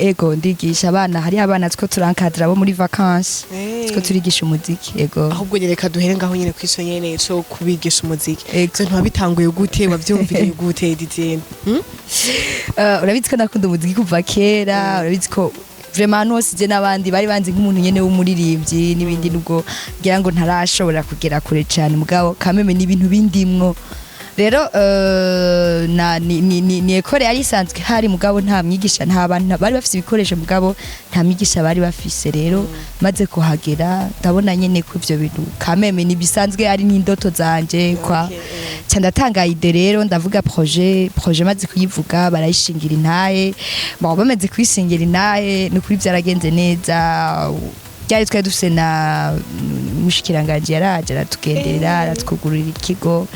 Ego, ndigisha abana. Hariho abana two turankadira bo muri vacances, two turigisha umuziki, ego. Ahubwo nyereka duhere ngaho nyene kwico nyene co kubigisha umuziki. Ego. Ivyo ntiwabitanguye gute? Wavyumviriye gute, Didier? Hmm? Urabizi ko ndakunda umuziki kuva kera. Urabizi ko vraiment ahantu hose je n'abandi bari banzi nk'umuntu nyene w'umuririmbyi n'ibindi, nubwo ngira ngo ntarashobora kugera kure cane, mugabo kameme n'ibintu bindimwo. Rero na ni école yari isanzwe hari, mugabo nta mwigisha, nta bantu bari bafise ibikoresho, mugabo nta mwigisha bari bafise. Rero maze kuhagera ndabona nyene ko ivyo bintu kameme ni bisanzwe ari n'indoto zanje kwa. Ca ndatanga idée rero, ndavuga projet. Maze kuyivuga barayishingira intahe. Bon, bamaze kuyishingira intahe, ni ukuri vyaragenze neza. Ryari twari dufise na mushikiranganje yaraje aratugenderera, aratwugururira ikigo.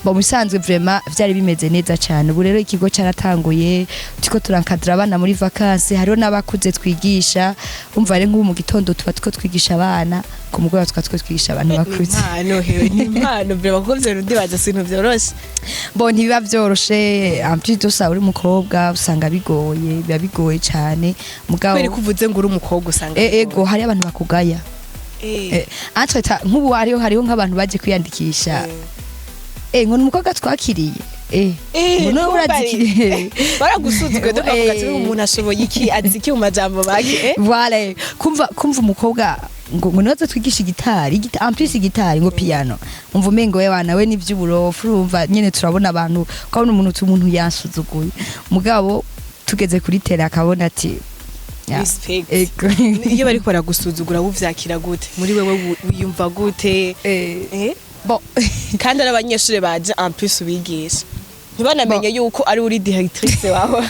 Bon, musanzwe vraiment vyari bimeze neza cyane. Ubu rero ikigo caratanguye, turiko turankadira abana muri vacances, hariho n'abakuze twigisha. Umva rero, nk'ubu mu gitondo tuba turiko twigisha abana, ku mugoroba tukaba turiko twigisha abantu bakuze. Impano hewe, ni impano vraiment, kuko ivyo ndibaza si ibintu vyoroshe. Bon, ntibiba vyoroshe. En plus de ça, uri umukobwa usanga bigoye, biba bigoye cyane, mugabo Kubera ko uvuze ngo uri umukobwa usanga Ego, hari abantu bakugaya. Entre temps nk'ubu hariho nk'abantu baje kwiyandikisha, ngo ni umukobwa twakiriye, ngo none urazikiriye. Baragusuzuguye, tukavuga ati umuntu ashoboye iki, azi iki mu majambo make, eh? Voilà, kumva umukobwa ngo nibaze twigisha gitari, en plus gitari, ngo piano, umva umengo we wana we n'ivy'uburofu. Urumva nyene turabona abantu, ukabona umuntu yansuzuguye, mugabo tugeze kuri terrain akabona ati ya, Respect. Ego. Iyo bariko baragusuzugura wuvyakira gute muri wewe? Wiyumva gute? Eh? Bon. Kandi ari abanyeshuri baje, en plus ubigisha, ntibanamenye yuko ari uri directrice waho,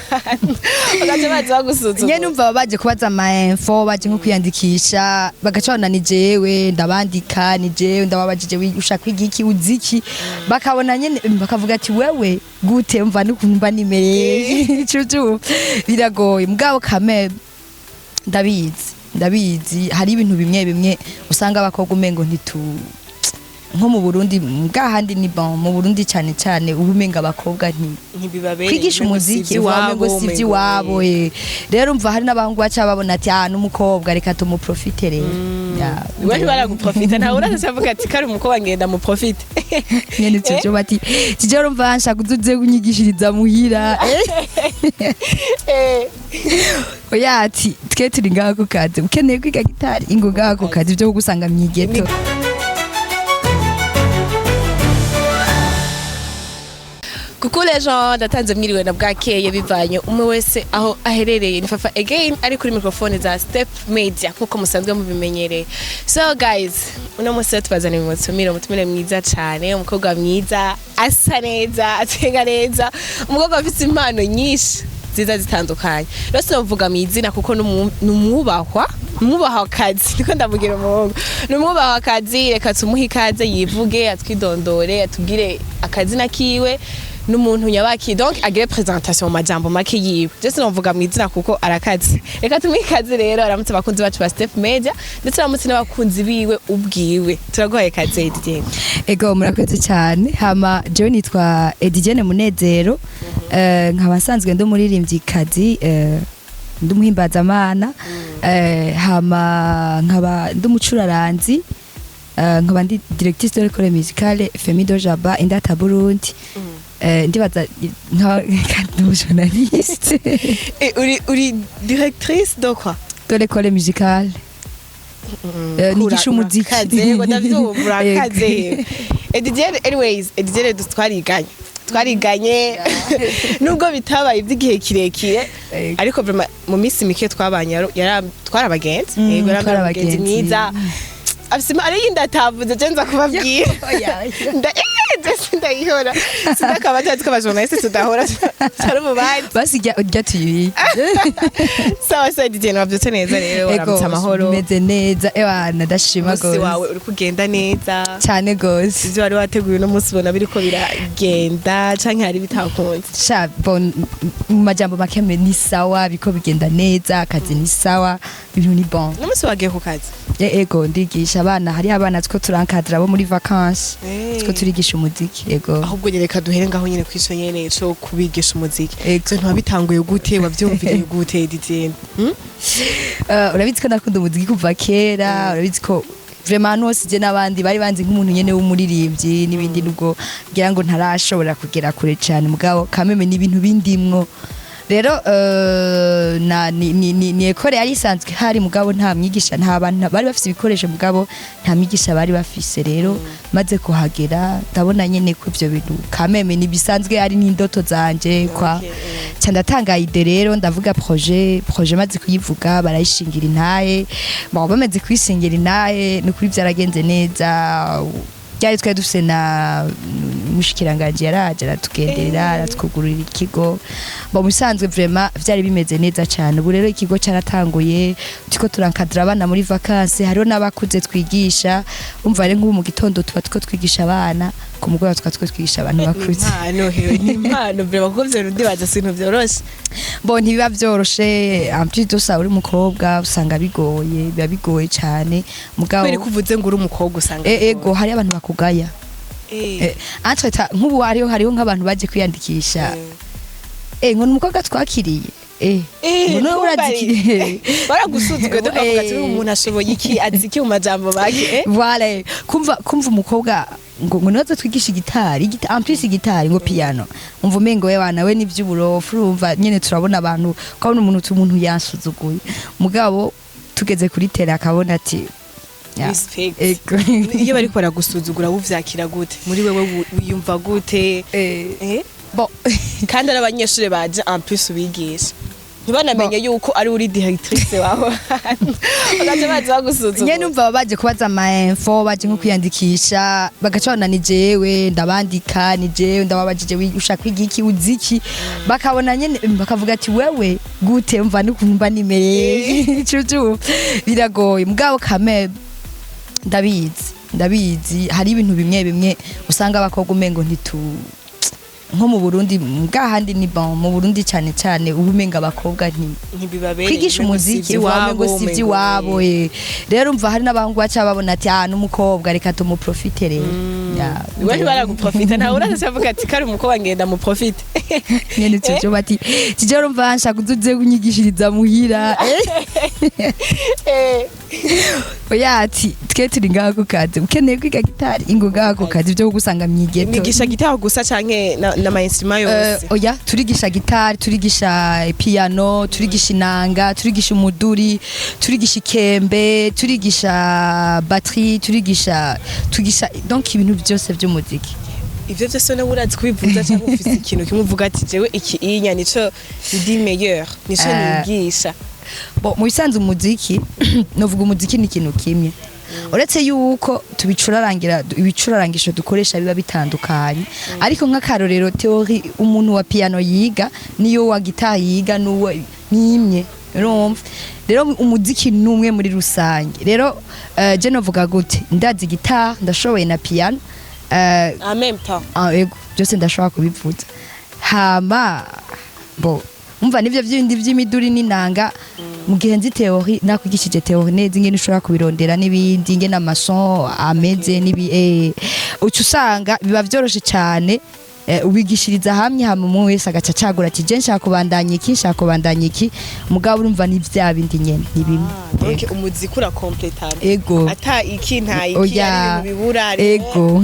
bagaca baza bagusuzugura. Nyene umva baba baje kubaza ama info, baje nko kwiyandikisha, bagaca babona ni jewe ndabandika, ni jewe ndababajije: "Ushaka kwiga iki? Uzi iki?" Bakabona nyene bakavuga ati: "Wewe gute?" Umva n'ukuntu mba nimereye cucu, biragoye, mugabo kame ndabizi hari ibintu bimwe bimwe usanga abakobwa umengo ntitu, nko mu Burundi, bwahandi ni bon, mu Burundi cyane cyane uba umenga abakobwa nti Ntibibabereye. Kwigisha umengo si umuziki ivy'iwabo, umengo si umengo iby'iwabo. Rero umva hari n'abahungu baca babona ati: "Ah, n'umukobwa, reka tumuprofite." Rero ya. We ntibaraguprofita? Ntawe uraza avuga ati kari umukobwa, ngenda muprofite? Nyene ivyo byo bati tije urumva nshaka uzuze kunyigishiriza muhira. Oya, ati twe turi ngaha ku kazi, ukeneye kwiga gitari ingo ngaha ku kazi, ibyo kugusanga mw'igeto. Coucou les gens, ndatanze mwiriwe na bwakeye bivanye umwe wese aho aherereye. Ni Fafa again ari kuri microphone za Step Media nkuko musanzwe mubimenyereye. So guys, uno munsi rero tubazaniye umutumire mwiza cyane, umukobwa mwiza, asa neza, atenga neza, umukobwa afite impano nyinshi nziza zitandukanye. Rero sinavuga mu izina kuko ni umwubahwakazi, niko ndavugira umuhungu, ni umwubahwakazi. Reka tumuhe ikaze yivuge, atwidondore, atubwire akazina kiwe n'umuntu nyabaki, donc agire présentation mu majambo make yiwe. Je sinavuga mu izina kuko arakaze. Reka tumuhe ikaze rero, aramutse abakunzi bacu ba Step Media, ndetse aramutse n'abakunzi biwe ubwiwe. Turaguhaye ikaze, Didier. Ego, murakoze cyane. Hama jewe nitwa Edidienne Munezero, nkaba nsanzwe ndi umuririmvyikazi, ndi umuhimbazamana, hama nkaba ndi umucuraranzi, nkaba ndi directrice de l'école musicale Femido Jaba Indata Burundi. Ndibaza nkaba kandi ndi umujournaliste. Uri directrice de quoi? De l'école musicale. Nigisha umuziki. Urakaze, yego, ndavyumva, urakaze Edidienne. Anyways, Edidienne twariganye nubwo bitabaye iby'igihe kirekire, Yego. ariko vraiment mu minsi mike twabanye twari abagenzi. Yego, yari Twari umugenzi abagenzi. mwiza, afise ari yindi atavuze je nza kubabwira. Je sindayihora, sindakaba tazi ko abajournaliste tudahora tari mu bandi. Basi urya tuyibike. Sawa sawa, Edidienne, wavyutse neza rero? Waramutse amahoro? Meze neza, ewana ndashima Umunsi gose. wawe uri kugenda neza? Cyane gose. Ivyo wari wateguye uno munsi ubona biriko biragenda canke hari bitakunze? Sha, bon, mu majambo make ni sawa, biko bigenda neza, akazi ni sawa, ibintu ni bon. Uno munsi wagiye ku kazi? Ego, ndigisha abana. Hariho abana two turankadira bo muri vacances. Two turigisha umuziki, ego. Ahubwo nyereka duhere ngaho nyene kwico nyene co kubigisha umuziki. Ego. So ntiwabitanguye gute? Wavyumviriye gute, Didienne? Hmm? Urabizi ko nakunda umuziki kuva kera. Urabizi ko vraiment ahantu hose je n'abandi bari banzi nk'umuntu nyene w'umuririmbyi n'ibindi, nubwo ngira ngo ntarashobora kugera kure cyane, mugabo kameme ni ibintu bindimwo. Rero na ni école yari isanzwe hari, mugabo nta mwigisha, nta bantu bari bafise ibikoresho, mugabo nta mwigisha bari bafise. Rero maze kuhagera ndabona nyene ko ivyo bintu kameme ni bisanzwe ari n'indoto zanje kwa. Ca ndatanga idée rero, ndavuga projet, maze kuyivuga barayishingira intahe. Bon, bamaze kuyishingira intahe, ni ukuri vyaragenze neza. Ryari twari dufise na mushikiranganje yaraje aratugenderera, aratwugururira ikigo. Bon, musanzwe vraiment vyari bimeze neza cyane. Ubu rero ikigo cyaratanguye, turiko turankadira abana muri vacances, hariho n'abakuze twigisha. Umva rero, nk'ubu mu gitondo tuba turiko twigisha abana, ku mugoroba tukaba turiko twigisha abantu Ni bakuze. impano hewe, ni impano vraiment, kuko vyo ndibaza si ibintu vyoroshe. Bon, ntibiba vyoroshe. En plus de ça uri umukobwa, usanga bigoye, biba bigoye cyane, mugabo Kubera ko uvuze ngo uri umukobwa usanga ego, hari abantu bakugaya. Entre temps nk'ubu hariho nk'abantu baje kwiyandikisha, ngo ni umukobwa twakiriye, ngo niwe uraziki. Baragusuzuguye, tukavuga ati umuntu ashoboye iki, azi iki mu majambo bake? Voilà, kumva umukobwa ngo niwe twigisha gitari, en plus gitari, ngo piano, umva umengo we wana we n'ivy'uburofu. Urumva nyene turabona abantu, ukabona umuntu yansuzuguye, mugabo tugeze kuri terrain akabona ati ya, Respect. Ego. Iyo bariko baragusuzugura wuvyakira gute muri wewe? Wiyumva gute? Bon. Kandi ari abanyeshuri baje, en plus ubigisha, ntibanamenye yuko ari uri directrice waho, bagaca baza bagusuzugura. Nyene umva baba baje kubaza ama info, baje nko kwiyandikisha, bagaca babona ni jewe ndabandika, ni jewe ndababajije: "Ushaka kwiga iki? Uzi iki?" Bakabona nyene bakavuga ati: "Wewe gute?" Mva n'ukuntu mba nimereye cucu biragoye, mugabo kame ndabizi hari ibintu bimwe bimwe usanga abakobwa umengo ntitu, nko mu Burundi, bwahandi ni bon, mu Burundi cyane cyane uba umenga abakobwa nti Ntibibabereye. Kwigisha umengo si umuziki ivy'iwabo, umengo si umengo iby'iwabo. Rero umva hari n'abahungu baca babona ati: "Ah, n'umukobwa, reka tumuprofite rero." Ya, we ntibaraguprofita, ntawe uraza avuga ati kari umukobwa ngenda muprofite? Nyene ivyo byo bati tije urumva nshaka uzuze kunyigishiriza muhira. Oya, ati twe turi ngaha ku kazi, ukeneye kwiga gitari ingo ngaha ku kazi, ibyo gusanga myigeto. Mwigisha gitari gusa canke n'ama instrument yose? Oya, turigisha gitari, turigisha piano, turigisha inanga, turigisha umuduri, turigisha ikembe, turigisha batterie, turigisha donc ibintu byose by'umuziki. Ivyo vyose nawe urazi kubivuza, cyangwa ufise ikintu kimwe uvuga ati jewe iki inya nico ndi meilleur, nico nigisha? Bon, mu bisanzwe umuziki, novuga umuziki ni ikintu kimwe, uretse yuko tubicurarangira, ibicurarangisho dukoresha biba bitandukanye. Ariko nk'akarorero, théorie umuntu wa piano yiga niyo wa gitari yiga n'uwo nimwe. Urumva rero umuziki ni umwe muri rusange. Rero je novuga gute, ndazi gitari, ndashoboye na piano. En même temps? Ah, ego, byose ndashobora kubivuza. Hama bo umva nivyo vyindi vy'imiduri n'inanga, mu gihe nzi théorie, nakwigishije théorie neza ingene ushobora kubirondera n'ibindi, ingene ama son ameze n'ibi, uca usanga biba vyoroshe cyane. Ubigishiriza hamwe, hama umwe wese agaca acagura ati: "Je nshaka kubandanya iki, nshaka kubandanya iki." Mugabo urumva ni vya bindi nyene, ni bimwe. Donc umuziki urakompletana. Ego. Ata iki nta iki. Oya. Ari ibintu bibura. Ego.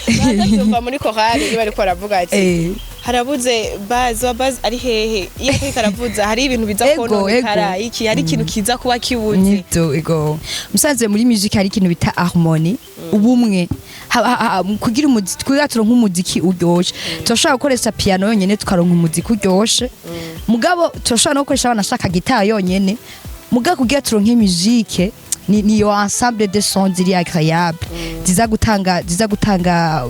Ndabyumva muri korali iyo bariko baravuga ati harabuze basse, wa basse ari hehe? Iyo ariko aravuza hari ibintu biza Ego, kononekara. ego. Iki hari ikintu kiza kuba kibuze. Nibyo, ego. Musanze muri music hari ikintu bita harmonie, ubumwe. Kugira umuziki, kugira turonke umuziki uryoshe, turashobora gukoresha piano yonyene tukaronka umuziki uryoshe, mugabo turashobora no gukoresha abana ashaka gitari yonyene, mugabo kugira turonke musique ni niyo ensemble de sons ziri agréable, ziza gutanga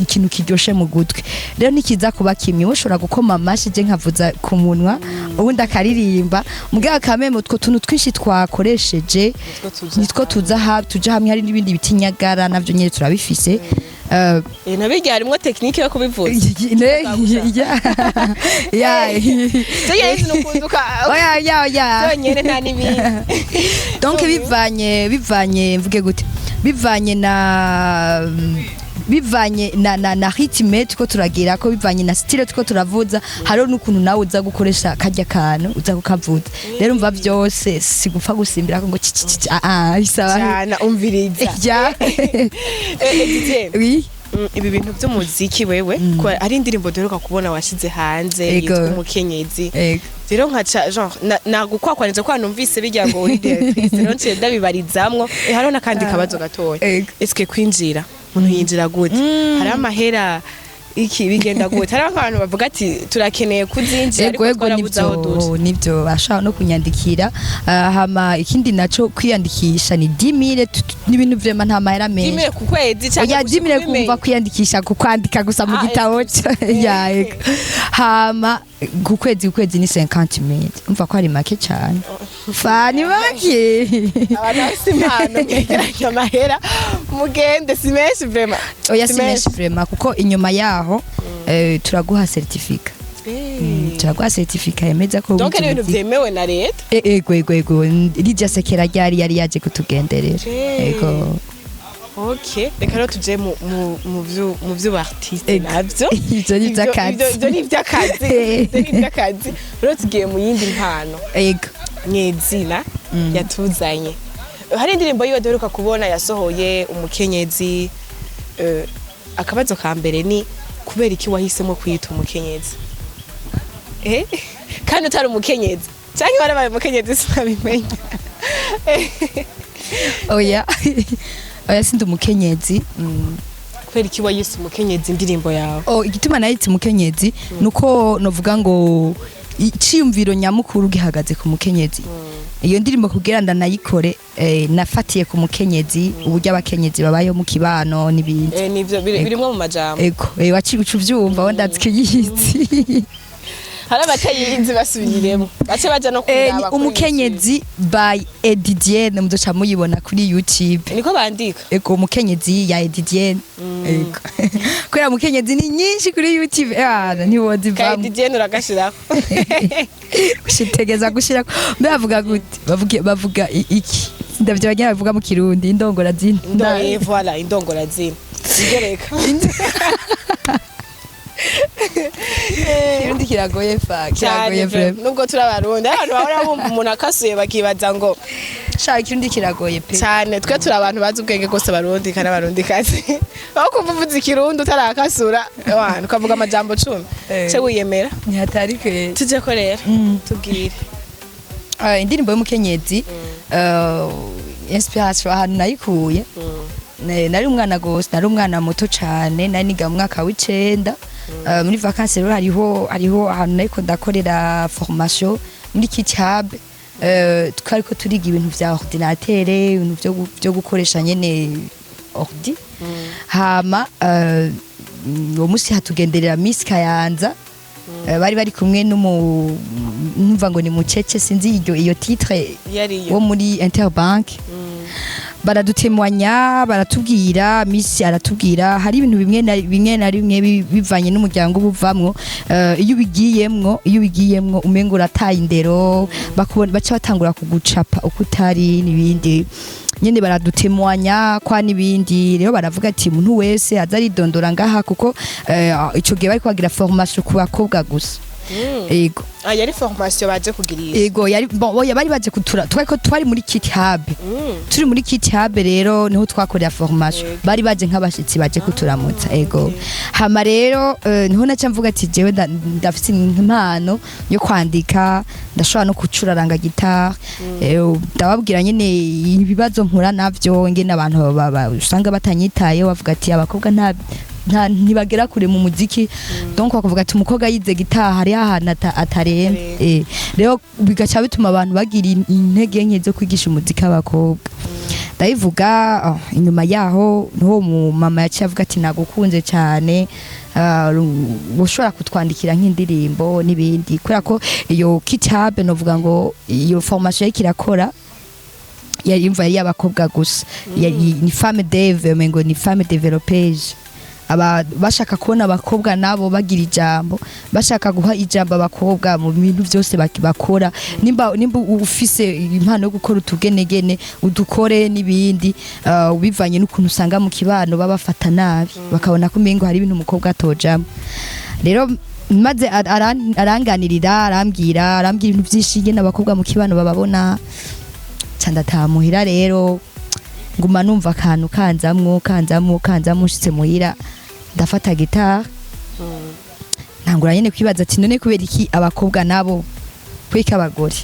ikintu kiryoshe mu gutwi. Rero nikiza kuba kimwe, ushobora gukoma amashi, je nkavuza ku munwa, ubundi akaririmba, mugabo kameme utwo tuntu twinshi twakoresheje nitwo tuza ha tuja hamwe. Hari n'ibindi biti nyagara navyo nyene turabifise. Nabirya harimwo technique yo kubivuza. Ya. Tugira nukunduka. Oya, ya. Byonyene nta n'ibindi. Donc bivanye, mvuge gute, bivanye na Bivanye na rythme tuko turagira ko, bivanye na style tuko turavuza, hariho n'ukuntu nawe uza gukoresha karya kantu uza kukavuza. Rero umva, byose si gupfa gusimbira ko ngo ci ci ci, ah ah, bisaba Cyane, umviriza. Ja. Didier, Oui. Ibi bintu by'umuziki, wewe ko ari indirimbo duheruka kubona washize hanze yitwa Umukenyezi. Ego. Rero nkaca genre nagukwakwaniza ko numvise bijya ngo uri directrice, rero nciye ndabibarizamwo. Hariho n'akandi kabazo gatoya. Ego. Eske kwinjira, umuntu yinjira gute? Hariho amahera, iki, bigenda gute? Hariho nk'abantu bavuga ati turakeneye kuzinjira, Ego. ariko Ego. twarabuze aho Nivyo. duca. Nivyo, bashobora no kunyandikira. Hama ikindi naco, kwiyandikisha ni 10,000, n'ibintu vraiment nta mahera menshi. 10,000 ku kwezi cyangwa Oya, gushika 10,000 ubimenye? Kumva, kwiyandikisha, ku kwandika gusa mu Ah, gitabo ya, ego. Hama ku kwezi ni 50,000. Umva ko ari make cyane, fa ni make. Abantu bafise impano, mwegeranya amahera mugende, si menshi vraiment. Oya, si menshi vraiment, kuko inyuma yaho turaguha certificat. Turaguha certificat yemeza ko Donc wize ni ibintu umuziki. vyemewe na leta? Ego, rirya sekera ryari yari yaje kutugenderera. Ego. Ok, reka rero tuje mu vyu artiste. Ego. Navyo Ivyo ni ivy'akazi. Ivyo ni ivy'akazi, ivyo ni ivy'akazi. Rero tugiye mu yindi mpano Ego. nyezina yatuzanye. Hari indirimbo yiwe duheruka kubona yasohoye, Umukenyezi. Akabazo ka mbere ni kubera iki wahisemo kwiyita Umukenyezi, kandi utari umukenyezi, cyangwa warabaye umukenyezi sinabimenya? Oya oya, sindi umukenyezi. Kubera iki wayise Umukenyezi indirimbo yawe? Oh, igituma nayitse Umukenyezi nuko novuga ngo iciyumviro nyamukuru gihagaze ku mukenyezi. Iyo ndirimbo kugira ndanayikore, nafatiye ku mukenyezi, uburyo abakenyezi babayeho mu kibano n'ibindi. Nivyo birimwo mu majambo. Ego, waciye uca uvyumva, wenda uyizi. Hari abatayizi, basubiremo bace baja no Ni kuraba kuri Umukenyezi by Edidienne, muzoca muyibona kuri YouTube. YouTube. Niko bandika? Ego, Umukenyezi ya Edidienne. Ego, kubera Umukenyezi ni nyinshi kuri YouTube, ntiwozi Ka vamwe. Edidienne uragashirako. Gushyitegeza gushirako, mbe bavuga gute? Bavuga iki? Ndavyo bagira bavuga mu Kirundi, indongora zina. Voilà, indongora zina, ingereka. Kirundi kiragoye fa, cyane. kiragoye vraiment. Nubwo turi Abarundi, abantu bahora bumva umuntu akasuye bakibaza ngo Sha, Ikirundi kiragoye pe. Cyane, twe turi abantu bazi ubwenge rwose, Abarundi kandi Abarundi kazi. Aho kumva uvuze Ikirundi utarakasura, wana ukavuga amajambo 10 ce wiyemera. Ntihatari kwe. Tuje ko rero tubwire. Indirimbo y'Umukenyezi, inspiration ahantu nayikuye, nari umwana gose, nari umwana muto cane, nari niga mu mwaka w'icenda. Muri vacances rero hariho ahantu nariko ndakorera formation muri Kit Hub. Twariko turiga ibintu vya ordinateur, ibintu vyo gukoresha nyene ordi. Hama uwo musi hatugenderera Miss Kayanza. Bari kumwe n'umu, numva ngo ni Mucece, sinzi iyo titre, yariyo wo muri Interbank. Baradutemwanya, baratubwira, Miss aratubwira hari ibintu bimwe na bimwe bivanye n'umuryango uba uvamwo. Iyo ubigiyemwo umengo urataye indero, bakubona baca batangura kugucapa uko utari n'ibindi nyene. Baradutemwanya kwa n'ibindi. Rero baravuga ati umuntu wese aza aridondora ngaha, kuko ico gihe bariko bagira formation ku bakobwa gusa. Ego. Ah, yari formation baje kugirisha? Ego, yari bon, oya, bari baje kutura, twari ko twari muri Kit Hub. Turi muri Kit Hub rero niho twakorera formation. Bari baje nk'abashitsi baje kuturamutsa. Ego. Hama rero niho naca mvuga ati jewe ndafise impano yo kwandika, ndashobora no gucuraranga guitare. Ndababwira nyene ibibazo mpura navyo, ngene abantu usanga batanyitayeho, bavuga ati abakobwa nta ntibagera kure mu muziki. Donc bakavuga ati umukobwa yize gitaha hari ahantu atarenze. Rero bigaca bituma abantu bagira intege nke zo kwigisha umuziki abakobwa. Ndabivuga, inyuma yaho niho mu mama yaciye avuga ati nagukunze cyane, ushobora kutwandikira nk'indirimbo n'ibindi, kubera ko iyo kitabe, novuga ngo iyo formation yariko irakora, yari imva yari y'abakobwa gusa. Ni femme dev, ngo ni femme développeuse. Aba bashaka kubona abakobwa nabo bagira ijambo, bashaka guha ijambo abakobwa mu bintu byose bakora. Nimba ufise impano yo gukora utugenegene, udukore n'ibindi, bivanye n'ukuntu usanga mu kibano babafata nabi, bakabona ko umengo hari ibintu umukobwa atojamo. Rero maze aranganirira, arambwira ibintu byinshi ingene abakobwa mu kibano bababona. Ca ndataha muhira. Rero nguma numva akantu kanzamwo, kanzamwo, kanzamwo. Nshitse muhira ndafata gitari, ntangura nyene kwibaza ati: none kubera iki abakobwa nabo, kubera iki abagore,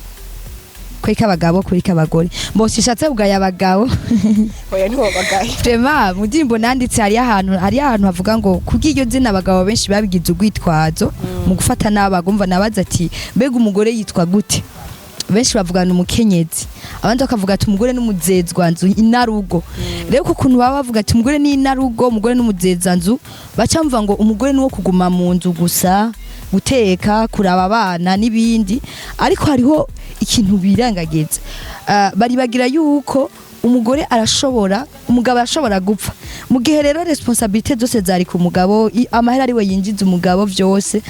kubera iki abagabo, kubera iki abagore? Mbose ishatse kugaya abagabo. Oya, ntiwobagaye. Vraiment, mu ndirimbo nanditse hariyo ahantu havuga ngo kubw'iryo zina abagabo benshi babigize urwitwazo mu gufata n'abagumva. Nabaza ati: mbega umugore yitwa gute? Benshi bavuga ni umukenyezi, abandi bakavuga ati umugore n'umuzezwanzu, inarugo. Rero ku kuntu baba bavuga ati umugore ni inarugo, umugore n'umuzezwanzu, baca bumva ngo umugore ni uwo kuguma mu nzu gusa, guteka, kuraba abana n'ibindi. Ariko hariho ikintu birengagiza. Baribagira yuko umugore arashobora, umugabo arashobora gupfa. Mu gihe rero responsabilité zose zari ku mugabo, amahera ari we yinjiza umugabo, vyose,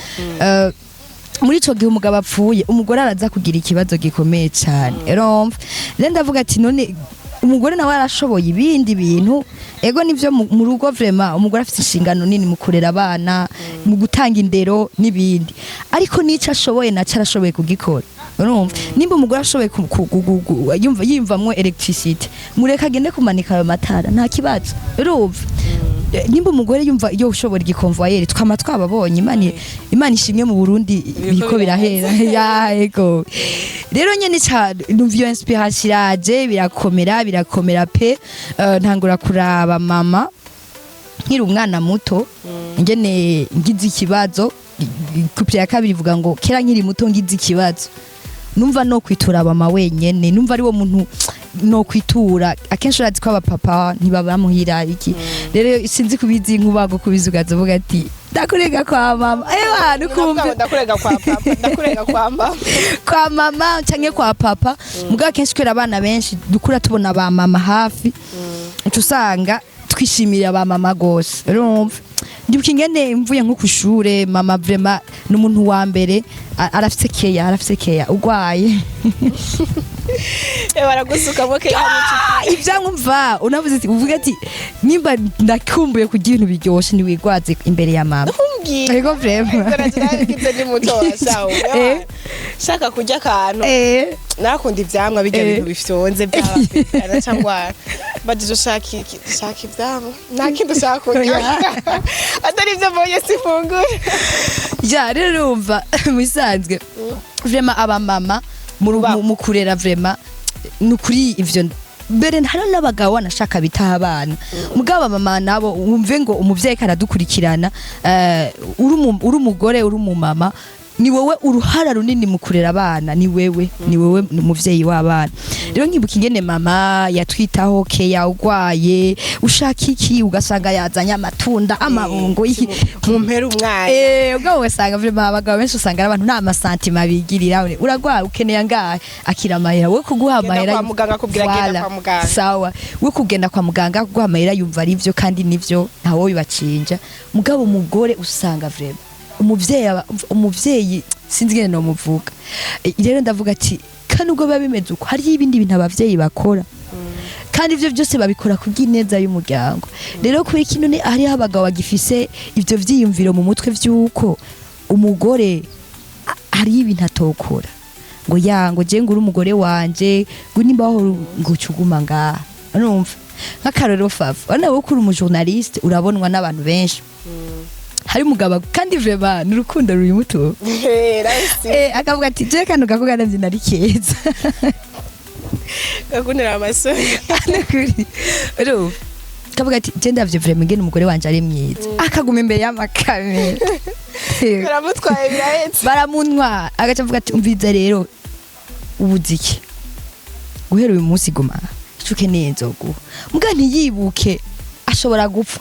muri ico gihe umugabo apfuye, umugore araza kugira ikibazo gikomeye cyane. Urumva rero ndavuga ati: none umugore nawe arashoboye ibindi bintu? Ego, nivyo, mu rugo vraiment umugore afite inshingano nini mu kurera abana, mu gutanga indero n'ibindi, ariko n'ico ashoboye naco arashoboye kugikora. Urumva nimba umugore ashoboye yumva yiyumvamwo électricité, mureka agende kumanika ayo matara, nta kibazo. Urumva nimba umugore yumva iyo ushobora igiconvoyeur, twama twababonye. Imana ishimwe, mu Burundi biriko birahera. Ya, ego. Rero nyene numva iyo inspiration iraje, birakomera, birakomera pe. Ntangura kuraba mama nkiri umwana muto, ingene ngize ikibazo. Couplet ya kabiri ivuga ngo: kera nkiri muto ngize ikibazo, numva no kwitura mama wenyene, numva ari wo muntu no kwitura. Akenshi urazi ko abapapa ntibaba muhira iki. Rero sinzi kubizi nkubago kubizi, ukaza uvuga ati ndakurega kwa mama, ewa nukumva. Ndakurega kwa papa, ndakurega kwa mama. Kwa mama canke kwa papa. Mugabo akenshi kubera abana benshi dukura tubona ba mama hafi, uca usanga twishimira ba mama gose. Urumva ndibuka ingene mvuye nko kushure, mama vraiment ni umuntu wa mbere, arafise keya, arafise keya ugwaye. Baragusukamo keya. Ah, ivyankumva unavuze ati, uvuga ati nimba ndakumbuye kurya ibintu biryoshe, ntiwigwaze imbere ya mama. Ntumbwire. Ego, vraiment. Naragize ndi muto washawe shaka kurya akantu. Narakunda ivyamwa bijya bintu bifyonze byaba cyangwa mbajije ushaka iki? Shaka ivyamwa, nta kindi ushaka kurya atari ibyo mbonye sifungura. Ya, rero urumva mu bisanzwe vraiment abamama mu kurera, vraiment ni ukuri ivyo. Mbere hari n'abagabo wanashaka bitaha abana, mugabo abamama nabo wumve ngo umuvyeyi karadukurikirana. Uri umugore, uri umumama, ni wowe uruhara runini mu kurera abana, ni wewe ni umuvyeyi w'abana. Rero nkibuka ingene mama yatwitaho, keya ugwaye, ushaka iki, ugasanga yazanye amatunda, amabungo, iki. Mumpera umwanya. Ubwo ugasanga vraiment abagabo benshi usanga ari abantu nta masentiments bigirira. Uragwaye, ukeneye angahe? Akira amahera, we kuguha Genda amahera. kwa muganga, akubwira genda Voilà. kwa muganga. Sawa, we kugenda kwa muganga kuguha amahera yumva ari byo, kandi nivyo, ntawo bibacinja. Mugabo umugore usanga vraiment umuvyeyi umuvyeyi sinzi ingene nomuvuga. Rero ndavuga ati kandi ubwo biba bimeze uko, hariho ibindi bintu abavyeyi bakora, kandi ivyo byose babikora kubw'ineza y'umuryango. Rero kubera ikintu ni hariho abagabo bagifise ivyo vyiyumviro mu mutwe vy'uko umugore hariho ibintu atokora, ngo ya ngo je ngure umugore wanje, ngo nimba wahora ngo ucuguma ngaha. Urumva nk'akarorero, Fafa, urabona wowe ko uri umujournaliste, urabonwa n'abantu benshi. Hari umugabo, kandi vraiment ni urukundo ruri muto, akavuga ati je kano gakobwa navyo nari keza. Gakundira amasore. Nukuri, urumva kavuga ati je ndavye vraiment ingene umugore wanje ari mwiza, akaguma imbere y'amakamera. Baramutwaye, birahetse. Baramuntwara, agaca avuga ati: umviza rero, ubuziki guhera uyu munsi guma ico ukeneye nzoguha. Muga ntiyibuke ashobora gupfa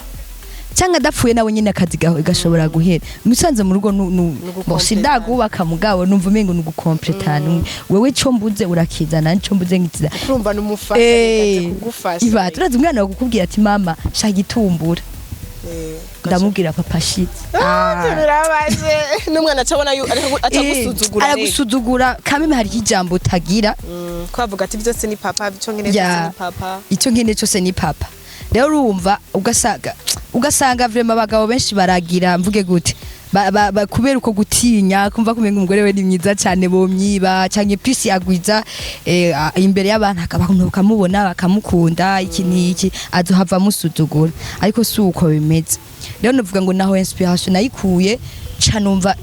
cyangwa adapfuye, nawe nyine akazi gashobora guhera musanze mu rugo. Nugukompletana. Bo sindagubaka, mugabo numva umengo ni ugukompletana. Wewe co mbuze urakizana, nico mbuze nkiza. Urumva n'umufasha, kugufasha. Iba turazi umwana wawe kukubwira ati: mama, shaka itumbura. Ndamubwira papa shitse. Birabaje n'umwana acabona acagusuzugura. Aragusuzugura kameme, hariho ijambo utagira. Ko bavuga ati byose ni papa, icyo nkeneye byose ni papa. Icyo nkeneye cyose ni papa. Rero urumva ugasanga vraiment abagabo benshi baragira, mvuge gute, kubera uko gutinya kumva kumenga umugore we ni mwiza cyane bomyiba, canke plus agwiza imbere y'abantu, abantu bakamubona bakamukunda, iki n'iki, azohava amusuzugura, ariko si uko bimeze. Rero novuga ngo naho inspiration nayikuye ca numva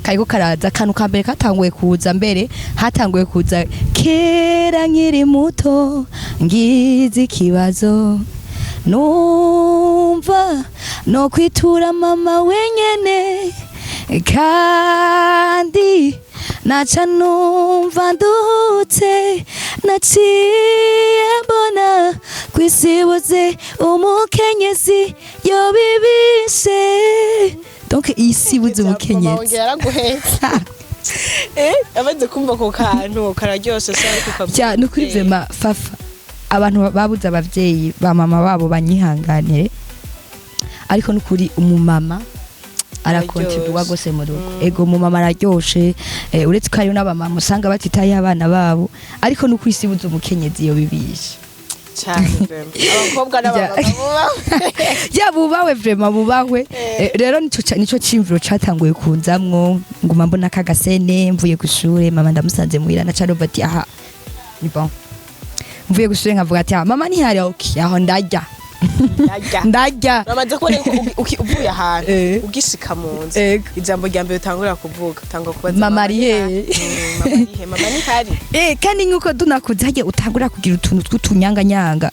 kariko karaza. Akantu ka mbere katanguye kuza mbere, hatanguye kuza kera nkiri muto, ngize ikibazo numva no kwitura mama wenyene, kandi naca numva nduhutse, naciye mbona kwisibuze umukenyezi yobibishe. Donc isi buze umukenyezi. Wongera yaraguhetse, amaze kumva ako kantu kararyoshe se, ariko ukavuga. Ya, ni ukuri vraiment Fafa, abantu babuze abavyeyi ba mama babo banyihanganire, ariko nukuri umumama arakontribuwa gose mu rugo. Ego, umumama araryoshe, uretse ko hariho n'abamama usanga batitaye abana babo, ariko nukuri isi buze umukenyezi iyo bibishe. Cyane vraiment, abakobwa n'abamama buba Ya, bubahwe vraiment, bubahwe. Rero nico cimviro catanguye kunzamwo, nguma mbona kagasene mvuye kw'ishure mama ndamusanze muhira, naca numva ati aha ni bon. Mvuye kw'ishure nkavuga ati ah, mama ntihari, okay, aho ndarya. Ndarya. Ndarya. Bamaze kubona yuko uvuye ahantu ugishika mu nzu, ijambo rya mbere utangura kuvuga, utangura kubaza: Mama ari hehe? Mama ari he? Mama ntihari. Kandi nkuko dunakuze hagiye utangura kugira utuntu tw'utunyanganyanga,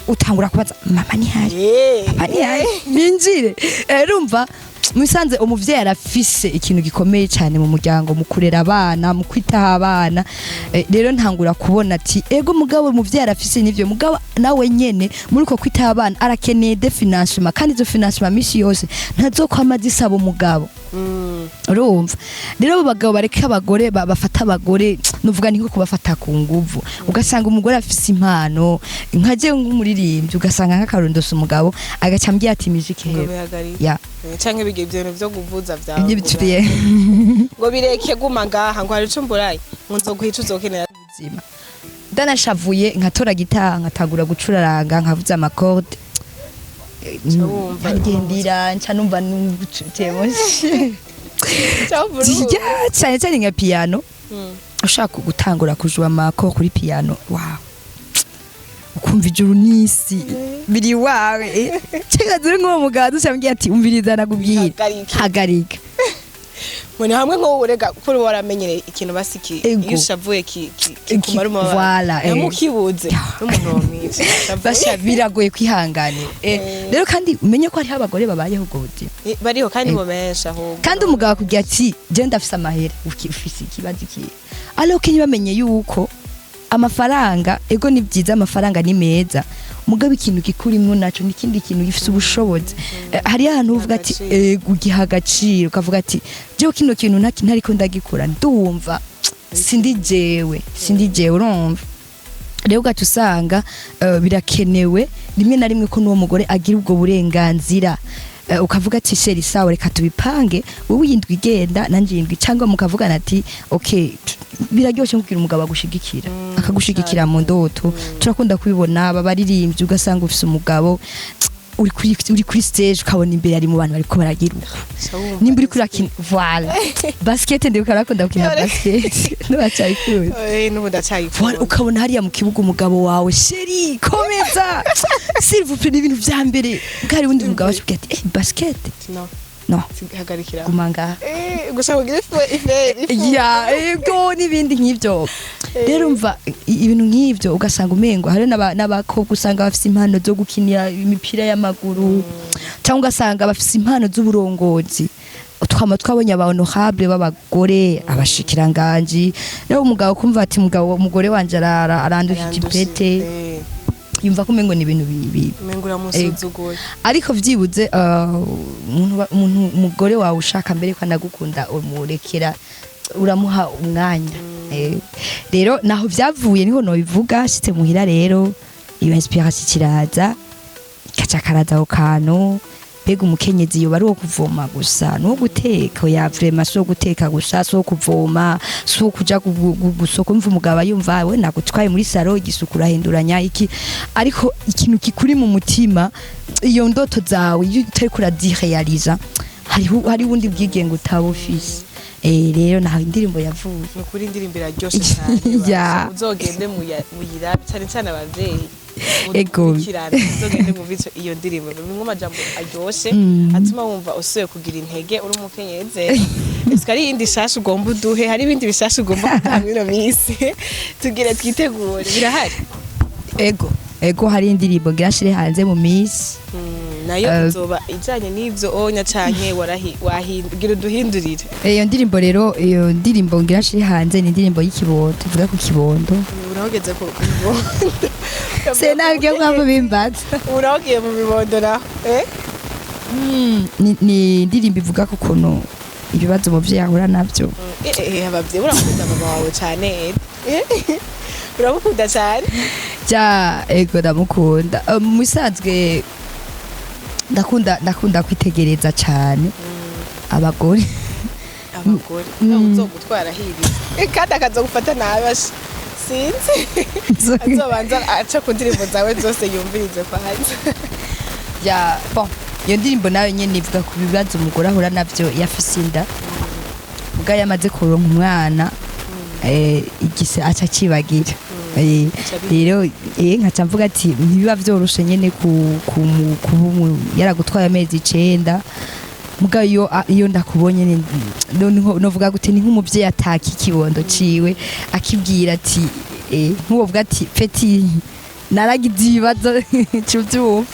utangura kubaza mama ntihari, mama ntihari, ninjire. Urumva musanze umuvyeyi arafise ikintu gikomeye cyane mu muryango, mu kurera abana, mu kwitaho abana. Rero ntangura kubona ati ego mugabo umuvyeyi arafise n'ivyo, mugabo nawe nyene muri uko kwitaho abana arakeneye des financements, kandi izo financement misi yose ntazokwama zisaba umugabo. Urumva rero abo bagabo bareka abagore, bafata abagore, nuvuga ni nko kubafata ku nguvu. Ugasanga umugore afise impano nka je nk'umuririmbyi, ugasanga nk'akarundosa umugabo agaca ambwira ati musique ngo heba. Bihagarike. Ya. Canke bigira ivyo bintu vyo kuvuza vyawe ibyo ngo bituriye. Ngo bireke, guma ngaha, ngo hari ico mburaye, ngo nzoguha ico uzokenera. Ubuzima ndanashavuye nkatora gitara nkatangura gucuraranga, nkavuza ama accords. Wumva nkagendira nca numva numva. Cyavura. Ya, cyane cyane nka piano. Ushaka gutangura kujua ama accords kuri piano, wow, ukumva ijuru n'isi biri wawe. Cyangwa zuri nk'uwo mugabo dushambwiye ati umviriza nakubwira. Hagarika. Hagarika. Ngo ni hamwe nk'ubu rega kuri waramenyereye ikintu basiki Ego. iyo ushavuye kikumara umubabaro. Voilà. Namukibuze n'umuntu wamwica. Basha, biragoye kwihanganira. Rero kandi umenye ko hariho abagore babayeho ubwo buzima. Bariho kandi bo benshi ahubwo. Kandi umugabo akubwira ati je ndafise amahera, ufise ikibazo iki? Ariko ntibamenye yuko amafaranga, ego ni byiza, amafaranga ni meza, mugabo ikintu gikurimwo naco ni ikindi kintu gifise ubushobozi. Hariyo ahantu uvuga ati Agaciro. Ego, ugiha agaciro, ukavuga ati jewe kino kintu ntariko ndagikora ndumva sindi jewe, sindi jewe. Urumva rero ugaca usanga birakenewe rimwe na rimwe ko n'uwo mugore agira ubwo burenganzira. Ukavuga ati chéri, sawa, reka tubipange, wowe yindwi igenda nanje yindwi, cyangwa mukavugana ati okay. Biraryoshe kugira umugabo agushigikira, akagushigikira mu ndoto. Turakunda kubibona aba baririmbyi, ugasanga ufise umugabo uri kuri stage, ukabona imbere ari mu bantu bariko baragira uko nimba uriko urakina, voilà, basket, ndibuka arakunda gukina basket, ntibacayikunda. N'ubu ndacyayikunda. Voilà, ukabona hariya mu kibuga umugabo wawe: chéri, komeza, s'il vous plaît. Ni ibintu vya mbere bwari wundi mugabo ashobora ati basket. No. No. Hagarikira. Guma ngaha. Gusa kugira ifu ifu ifu. Ya, ego, n'ibindi nk'ivyo. Rero umva ibintu nk'ivyo ugasanga umengo hari n'abakobwa usanga bafise impano zo gukinira imipira y'amaguru, cyangwa ugasanga bafise impano z'uburongozi. Twama twabonye aba honorable b'abagore, abashikiranganji. Rero umugabo kumva ati umugabo, umugore wanje arandushije ipete, yumva ko umengo ni ibintu bibi. Umengo uramusuzuguye. Ariko vyibuze umuntu umugore wawe ushaka mbere ko anagukunda, umurekera, uramuha umwanya. Rero naho vyavuye niho nobivuga. Shitse muhira rero iyo inspiration kiraza. Kaca karaza aho kantu. Mbega umukenyezi yoba ari uwo kuvoma gusa, ni uwo guteka? Oya, vraiment si uwo guteka gusa, si uwo kuvoma, si uwo kuja gusoko. Umva, umugabo yumva we nagutwaye muri salon, igisuku urahinduranya iki, ariko ikintu kikuri mu mutima, iyo ndoto zawe, iyo utariko urazirealiza, hariho ubundi bwigenge utaba ufise. Rero naho indirimbo yavuye. Ni ukuri, indirimbo iraryoshe cyane. Uzogende muyirabe, cyane cyane abavyeyi mudukurikirane, uzogende mwumve iyo ndirimbo, bimwe amajambo aryoshe atuma wumva usuye kugira intege uri umukenyezi. Ese hari iyindi shasha ugomba uduhe? Hari ibindi bishasha ugomba gutanga ino minsi tugire twitegure? Birahari? Ego, hari indirimbo ngira nshire hanze mu minsi. Nayo izoba ijanye n'ivyo onya canke warahi wahingira uduhindurire? Iyo ndirimbo rero, iyo ndirimbo ngira nshire hanze ni indirimbo y'ikibondo, ivuga ku kibondo. Urahogeze ku bibondo? Se nabwiye ko bimbaza. Urahogiye mu bibondo naho, eh? Ni indirimbo ivuga ku kuntu ibibazo umuvyeyi ahura navyo. Abavyeyi, urakunda mama wawe cane, eh? Uramukunda cane? Ja, ego, ndamukunda. Mu bisanzwe ndakunda kwitegereza cane abagore. Abagore nawe uzogutwara hiri kandi akazogufata nabi, asha sinzi, azobanza aca ku ndirimbo zawe zose yumvirize kwanza. Ya, bon, iyo ndirimbo nayo nyene ivuga ku bibazo umugore ahura navyo iyo afise inda, ubwo yamaze kuronka umwana, igise aca akibagira. Rero nkaca mvuga ati ntibiba vyoroshe nyene kuba yaragutwaye amezi 9. Muga iyo ndakubonye novuga gute, ni nk'umuvyeyi ataka ikibondo ciwe, akibwira ati nk'uwovuga ati: "Petit, naragize ibibazo." Cuvyumva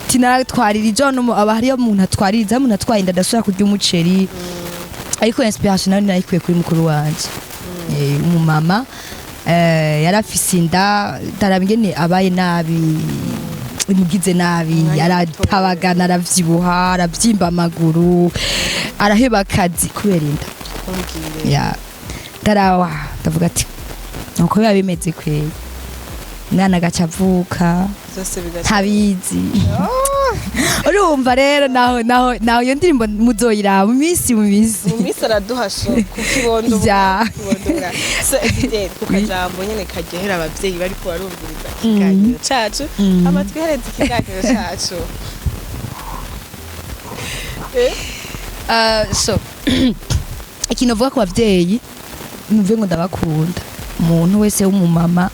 tinaratwarira ijo no aba hariyo umuntu atwaririza, umuntu atwaye inda adashobora kurya umuceri. Ariko inspiration nayo nayikuye kuri mukuru wanje, umumama yarafise inda, ndaraba ingene abaye nabi, imugize nabi. Umwanya. Aratabagana, aravyibuha, aravyimba amaguru, araheba akazi kubera inda. Umbwire. Ya, ndarawa ndavuga ati nuko biba bimeze kweri, umwana agaca avuka byose bigaca ntabizi. Urumva rero naho iyo ndirimbo muzoyiraba mu minsi. Mu minsi araduha sho ku kibondo. Ya. Ku kibondo so Edidel, ku kajambo nyene karyohera abavyeyi bariko barumviriza ikiganiro cacu, amatwi hereza ikiganiro cacu. So ikintu uvuga ku bavyeyi, numve ngo ndabakunda. Umuntu wese w'umumama,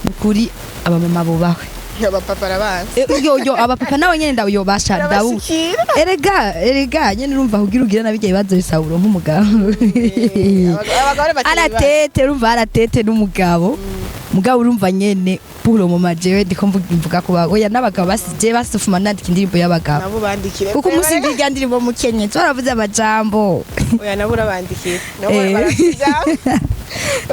ni ukuri abamama bubahwe. Abapapa arabanza. Yo, abapapa nawe nyene ndayobasha ndabu Arabashikira. Erega nyene urumva kugira ugira nabijya ibibazo bisaba uronke umugabo. Abagore bakiri bato. Aratete, urumva aratete n'umugabo. Mugabo urumva nyene pour le moment jewe ndiko mvuga kuba oya n'abagabo basije basufuma nandika indirimbo y'abagabo. Nabo bandikire. Kuko umunsi mbirya ndirimbo mukenyezi baravuze amajambo. Oya, nabo urabandikira, nabo barafite.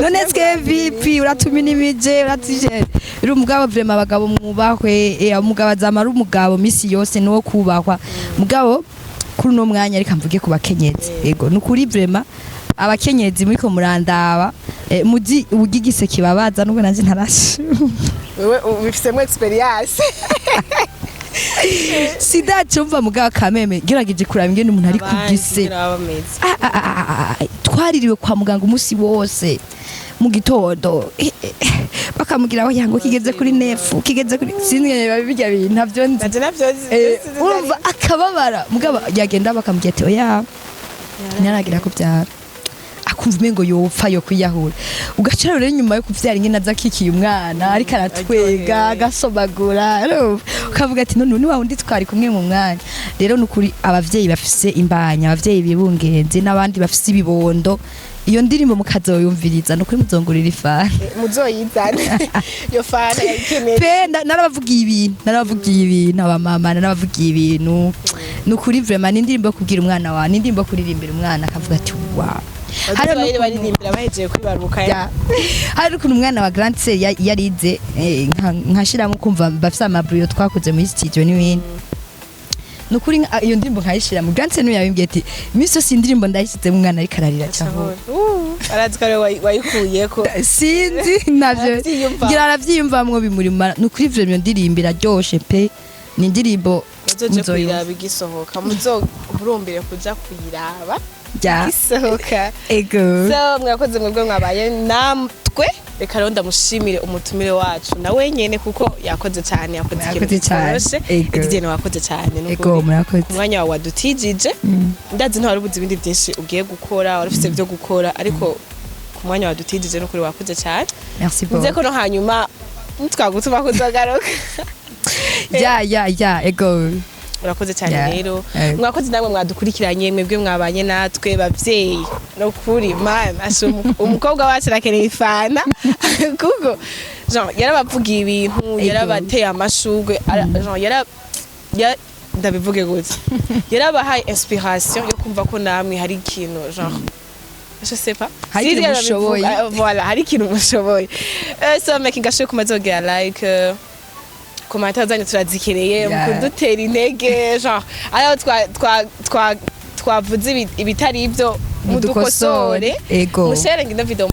None twe VP uratuminimije, uratije uri umugabo. Vraiment abagabo mwubahwe. Umugabo azamara umugabo misi yose nuwo kubahwa. Mugabo kuri uno mwanya reka mvuge ku bakenyezi. Yego, nukuri vraiment abakenyezi muriko murandaba, muzi ubugigise kibabaza, nubwo nanje ntarashe. Wewe ubifisemo experience. Sidacumva, mugabo kameme gerageje kuraba ingene umuntu ari kugise. Abandi baba bameze. Ah, twaririwe kwa muganga umunsi wose mu gitondo. Bakamugira aho yango kigeze kuri neuf, kigeze kuri sinzi ngene bijya bintu ntabyo nzi. Nanje navyo. Urumva akababara, mugabo yagenda bakamubwira ati oya, ntaragira kubyara, akumva umengo yopfa, yo kwiyahura. Ugaca rero nyuma yo kuvyara ingene aza akikiye umwana, ariko aratwega, Aryohewe. Agasomagura, urumva? Ukavuga ati none ni wa wundi twari kumwe mu mwanya. Rero nukuri abavyeyi bafise imbanya, abavyeyi bibungenze n'abandi bafise ibibondo, iyo ndirimbo mukazoyumviriza, nukuri muzongurira ifana. Muzoyizane iyo fana, yayikeneye. Pe, narabavugiye ibintu abamama, narabavugiye ibintu. Nukuri vraiment ni indirimbo yo kubwira umwana wawe, ni indirimbo yo kuririmbira umwana akavuga ati wow. Hari baririmbira bahejeje kwibaruka. Ya. Hari ukuntu umwana wa grande sœur yarize, nkashiramo kumva bafise amabuyo twakoze muri studio n'ibindi. Nukuri iyo ndirimbo nkayishira mu grande sœur yabimbwiye ati iminsi yose iyi ndirimbo ndayishizemo umwana ariko ararira cyane. Arazi ko ariwe wayikuyeko. Sinzi navyo. Aravyiyumva. Ngira aravyiyumvamwo bimuri mu mara. Nukuri vraiment iyo ndirimbo iraryoshe pe. Ni indirimbo Muzoje muzoyumva. kuyiraba igisohoka, muzohurumbire kuja kuyiraba Ya. igisohoka. Ego. So mwakoze mwebwe mwabaye natwe. Reka rero ndamushimire umutumire wacu nawe nyene, kuko yakoze cyane, yakoze ikintu Mwakoze cyane. kitoroshe. Ego. Edidienne, wakoze cyane Ego. n'ukuri. Murakoze. Ku mwanya wawe wadutijije, ndazi ntiwari ubuze ibindi byinshi ugiye gukora, wari ufite ibyo gukora, ariko ku mwanya wadutijije n'ukuri wakoze cyane. Merci Nze beaucoup. ko no hanyuma twagutuma kuzagaruka. Ya, ego. Urakoze cyane. Yeah. Rero Eh. mwakoze namwe mwadukurikiranye, mwebwe mwabanye natwe. Bavyeyi, no kuri mana asha umukobwa wacu arakeneye ifana, kuko genre yarabavugiye ibintu, yarabateye amashurwe, genre ndabivuge gutya, yarabahaye inspiration yo kumva ko namwe hari ikintu, genre je sais pas. Hari ikintu Sinzi yarabivuga. mushoboye. Voilà, hari ikintu mushoboye. So making sure kumaze like, commentaire zanyu turazikereye mu kudutera intege, genre aho twa twavuze ibitari ibyo mudukosore. Ego. Musharinga ino video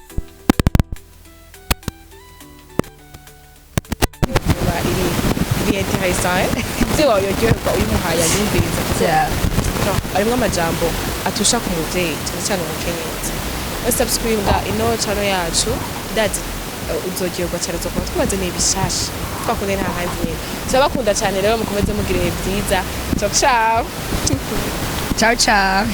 iri intéressant, ibyo wayoryoherwa uyimuhaye ayumviriza, kuko genre arimwo amajambo atusha ku muvyeyi, cyane cyane umukenyezi. Subscribe ino channel yacu, ndazi uzoryoherwa cyane, uzokuba twibazaniye ibishasha twakunde nta handi nyene. Turabakunda cyane rero, mukomeze mugira ibihe byiza. Ciao ciao. Ciao ciao.